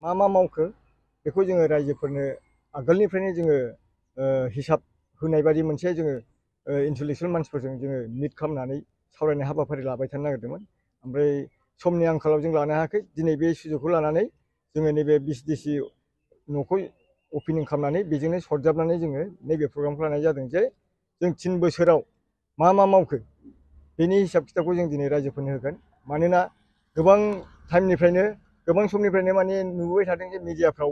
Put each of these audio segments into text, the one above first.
मा मावखो बेखौ जोङो रायजोफोरनो आगोलनिफ्रायनो जोङो हिसाब होनाय बायदि मोनसे जोङो इन्टेलेक्सुवेल मानसिफोरजों जोङो मिट खालामनानै सावरायनाय हाबाफारि लाबाय थानो नागिरदोंमोन। ओमफ्राय समनि आंखालाव जों लानो हायाखै। दिनै बे सुजुगखौ लानानै जोङो नैबे बिसिडिसि न'खौ अपेनिं खालामनानै बेजोंनो सरजाबनानै जोङो नैबे प्रग्रामखौ लानाय जादों जे जों 3 बोसोराव मा मावखो बेनि हिसाब खिथाबखौ जों दिनै रायजोफोरनो होगोन। मानोना गोबां टाइमनिफ्रायनो गोबां समनिफ्रायनो माने नुबोबाय थादों जे मिडियाफ्राव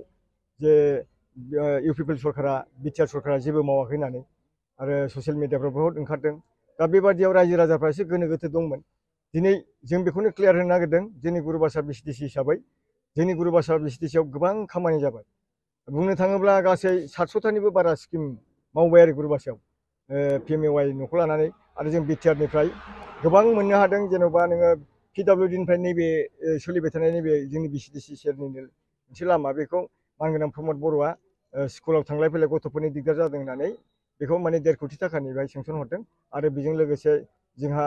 जे इउपिपिएल सरकारा बिटिआर सरकारा जेबो मावाखै होननानै आरो ससियेल मिडियाफ्राव बहुत ओंखारदों। दा बेबादियाव रायजो राजाफ्रा एसे गोनो गोथो दंमोन। दिनै जों बेखौनो क्लियार होनो नागिरदों जोंनि गुरुबासा बिसिडिसि हिसाबै जोंनि गुरुबासा बिसिडिसिआव गोबां खामानि जाबाय। बुंनो थाङोब्ला गासै 700थानिबो बारा स्किम मावबाय आरो गुरुबासायाव पिएमएवाइ न'खौ लानानै आरो जों बिटिआरनिफ्राय गोबां मोननो हादों। जेन'बा नोङो पिडब्लिउडिनिफ्राय नैबे सोलिबाय थानाय नैबे जोंनि बिसिडिसि सेरनिनो मोनसे लामा बेखौ मानगोनां प्रमद बर'आ स्कुलाव थांलाय फैलाय गथ'फोरनि दिगदार जादों होननानै बेखौ माने 1.5 कोटि थाखानि बेहाय सेंसन हरदों। आरो बेजों लोगोसे जोंहा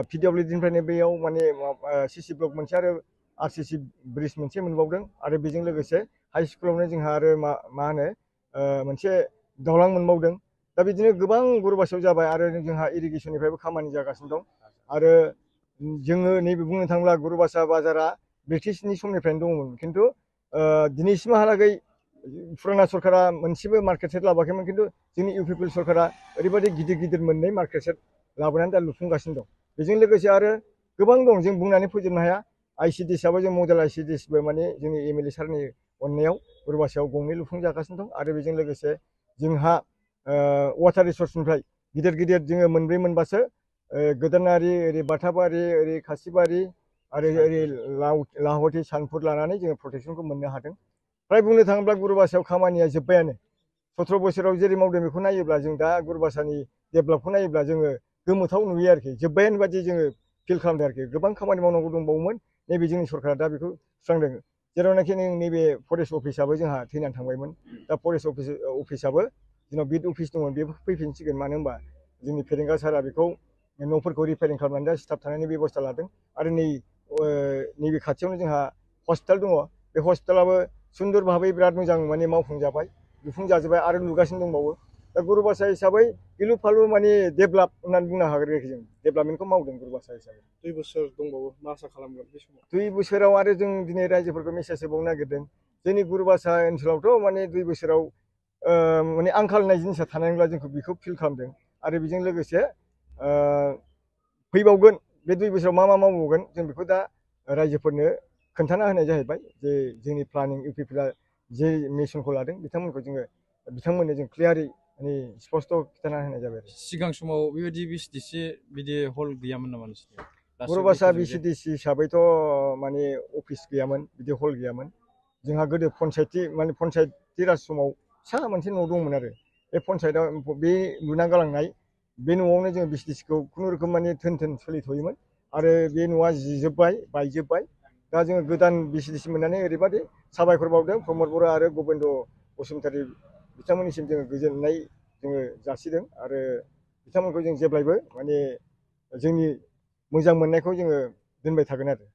पिडब्लिउडिनिफ्रायनो बेयाव माने सिसि ब्लक मोनसे आरो आरसिसि ब्रिज मोनसे मोनबावदों। आरो बेजों लोगोसे हाइ स्कुलावनो जोंहा आरो मा होनो मोनसे दालां मोनबावदों। दा बिदिनो गोबां गुरुबासायाव जाबाय आरो जोंहा इरिगेसननिफ्रायबो खामानि जागासिनो दं। आरो जोङो नैबे बुंनो थाङोब्ला गुरुबासा बाजारा ब्रिटिशनि समनिफ्रायनो दंमोन। खिन्थु दिनैसिमहालागै फुराना सरकारा मोनसेबो मार्केट सेट लाबोआखैमोन। खिन्थु जोंनि इउपिपिएल सरकारा ओरैबायदि गिदिर गिदिर मोननै मार्केट सेट लाबोनानै दा लुफुंगासिनो दं। बेजों लोगोसे आरो गोबां दं जों बुंनानै फोजोबनो हाया। आइसिडिएसआबो जों मडेल आइसिडिएसबो माने जोंनि एमएलए सारनि अननायाव गुरुबासायाव 2 लुफुंजागासिनो दं। आरो बेजों लोगोसे जोंहा वाटार रिसर्सनिफ्राय गिदिर गिदिर जोङो 4 मोनबासो गोदानारि ओरै बाथाबारि ओरै खासिबारि आरो ओरै लाहथि सानफुर लानानै जोङो प्रटेक्सनखौ मोननो हादों। फ्राय बुंनो थाङोब्ला गुरुबासायाव खामानिया जोब्बायानो। 17 बोसोराव जेरै मावदों बेखौ नायोब्ला जों दा गुरुबासानि डेभेलपखौ नायोब्ला जोङो गोमोथाव नुयो आरोखि। जोब्बायानो बादि जोङो फिल खालामदों आरोखि। गोबां खामानि मावनांगौ दंबावोमोन। नैबे जोंनि सरकारा दा बेखौ सुस्रांदों। जेरावनाखि नैबे फरेस्ट अफिसाबो जोंहा थैनानै थांबायमोन। दा फरेस्ट अफिसाबो जोंनाव बिट अफिस दंमोन बेबो फैफिनसिगोन। मानो होनबा जोंनि फेरेंगा सारा बेखौ न'फोरखौ रिपेयारिं खालामनानै दा स्टाफ थानायनि बेब'स्था लादों। आरो नैबे खाथियावनो जोंहा हस्पिटाल दङ। बे हस्पिटालाबो सुन्दर भाबै बिराद मोजां माने मावफुंजाबाय लुफुंजाजोब्बाय आरो लुगासिनो दंबावो। दा गुरुबासा हिसाबै गिलु फालु माने डेभेलप होननानै बुंनो हागोन आरोखि जों डेभेलपमेन्टखौ मावदों गुरुबासा हिसाबै। 2 बोसोर दंबावो मा आसा खालामगोन बे समाव? 2 बोसोराव आरो जों दिनै रायजोफोरखौ मेसेज होबावनो नागिरदों। जोंनि गुरुबासा ओनसोलावथ' माने 2 बोसोराव माने आंखाल होननाय जिनिसा थानाय नंला जोंखौ बेखौ फिल खालामदों। आरो बेजों लोगोसे फैबावगोन बे 2 बोसोराव मा मावबावगोन जों बेखौ दा रायजोफोरनो खोन्थाना होनाय जाहैबाय जे जोंनि प्लानिं इउपिपिएलआ जे मिसनखौ लादों बिथांमोननो जों क्लियारै माने स्पस्ट' खिन्थाना होनाय जाबाय। सिगां समाव बेबायदि बिसिडिसि बिदि हल गैयामोन नामा नोंसिनियाव? गुरुबासा बिसिडिसि हिसाबैथ' माने अफिस गैयामोन बिदि हल गैयामोन। जोंहा गोदो पन्सायती राज समाव फिसा मोनसे न' दंमोन आरो बे पन्सायतआव बे लुना गालांनाय बे न'आवनो जों बिसिडिसिखौ खुनुरुखुम माने थोन सोलिथ'योमोन। आरो बे न'आ जिजोब्बाय बायजोब्बाय। दा जोङो गोदान बिसिडिसि मोननानै ओरैबायदि साबायखर बावदों प्रमद बर' आरो गबिन्द बसुमतारी बिथांमोननिसिम जोङो गोजोननाय जोङो जासिदों। आरो बिथांमोनखौ जों जेब्लायबो माने जोंनि मोजां मोननायखौ जोङो दोनबाय थागोन आरो।